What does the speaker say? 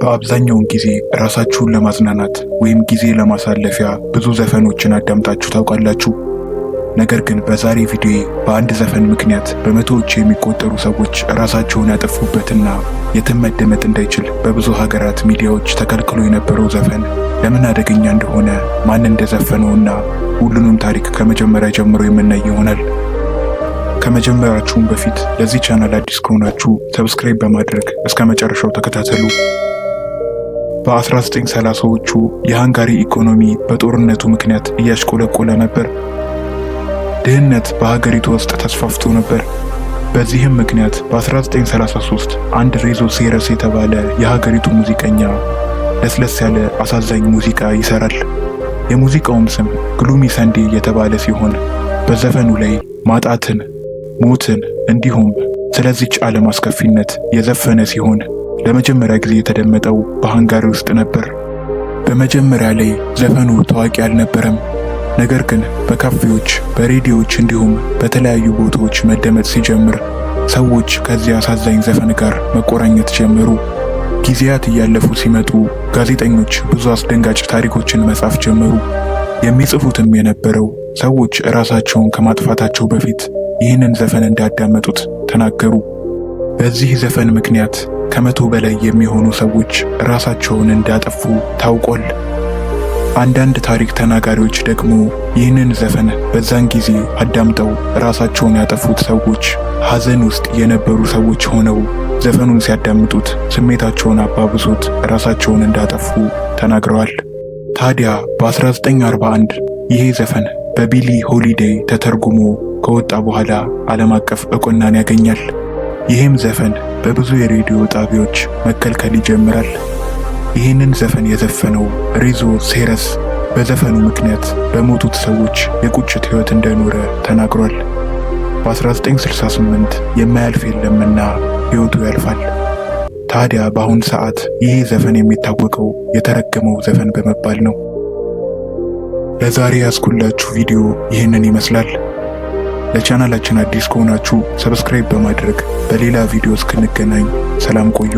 በአብዛኛውን ጊዜ ራሳችሁን ለማዝናናት ወይም ጊዜ ለማሳለፊያ ብዙ ዘፈኖችን አዳምጣችሁ ታውቃላችሁ። ነገር ግን በዛሬ ቪዲዮዬ በአንድ ዘፈን ምክንያት በመቶዎች የሚቆጠሩ ሰዎች ራሳቸውን ያጠፉበትና የትም መደመጥ እንዳይችል በብዙ ሀገራት ሚዲያዎች ተከልክሎ የነበረው ዘፈን ለምን አደገኛ እንደሆነ፣ ማን እንደዘፈነውና ሁሉንም ታሪክ ከመጀመሪያ ጀምሮ የምናይ ይሆናል። ከመጀመራችሁም በፊት ለዚህ ቻናል አዲስ ከሆናችሁ subscribe በማድረግ እስከ መጨረሻው ተከታተሉ። በ1930ዎቹ የሃንጋሪ ኢኮኖሚ በጦርነቱ ምክንያት እያሽቆለቆለ ነበር። ድህነት በሀገሪቱ ውስጥ ተስፋፍቶ ነበር። በዚህም ምክንያት በ1933 አንድ ሬዞ ሴረስ የተባለ የሀገሪቱ ሙዚቀኛ ለስለስ ያለ አሳዛኝ ሙዚቃ ይሰራል። የሙዚቃውም ስም Gloomy Sunday የተባለ ሲሆን በዘፈኑ ላይ ማጣትን፣ ሞትን እንዲሁም ስለዚች ዓለም አስከፊነት የዘፈነ ሲሆን ለመጀመሪያ ጊዜ የተደመጠው በሃንጋሪ ውስጥ ነበር። በመጀመሪያ ላይ ዘፈኑ ታዋቂ አልነበረም። ነገር ግን በካፌዎች፣ በሬዲዮዎች እንዲሁም በተለያዩ ቦታዎች መደመጥ ሲጀምር ሰዎች ከዚህ አሳዛኝ ዘፈን ጋር መቆራኘት ጀመሩ። ጊዜያት እያለፉ ሲመጡ ጋዜጠኞች ብዙ አስደንጋጭ ታሪኮችን መጻፍ ጀመሩ። የሚጽፉትም የነበረው ሰዎች ራሳቸውን ከማጥፋታቸው በፊት ይህንን ዘፈን እንዳዳመጡት ተናገሩ። በዚህ ዘፈን ምክንያት 100 በላይ የሚሆኑ ሰዎች ራሳቸውን እንዳጠፉ ታውቋል። አንዳንድ ታሪክ ተናጋሪዎች ደግሞ ይህንን ዘፈን በዛን ጊዜ አዳምጠው ራሳቸውን ያጠፉት ሰዎች ሐዘን ውስጥ የነበሩ ሰዎች ሆነው ዘፈኑን ሲያዳምጡት ስሜታቸውን አባብሶት ራሳቸውን እንዳጠፉ ተናግረዋል። ታዲያ በ1941 ይሄ ዘፈን በቢሊ ሆሊዴይ ተተርጉሞ ከወጣ በኋላ ዓለም አቀፍ እውቅናን ያገኛል። ይህም ዘፈን በብዙ የሬዲዮ ጣቢያዎች መከልከል ይጀምራል። ይህንን ዘፈን የዘፈነው ሬዞ ሴረስ በዘፈኑ ምክንያት በሞቱት ሰዎች የቁጭት ሕይወት እንደኖረ ተናግሯል። በ1968 የማያልፍ የለምና ሕይወቱ ያልፋል። ታዲያ በአሁን ሰዓት ይህ ዘፈን የሚታወቀው የተረገመው ዘፈን በመባል ነው። ለዛሬ ያስኩላችሁ ቪዲዮ ይህንን ይመስላል። ለቻናላችን አዲስ ከሆናችሁ subscribe በማድረግ በሌላ ቪዲዮ እስክንገናኝ ሰላም ቆዩ።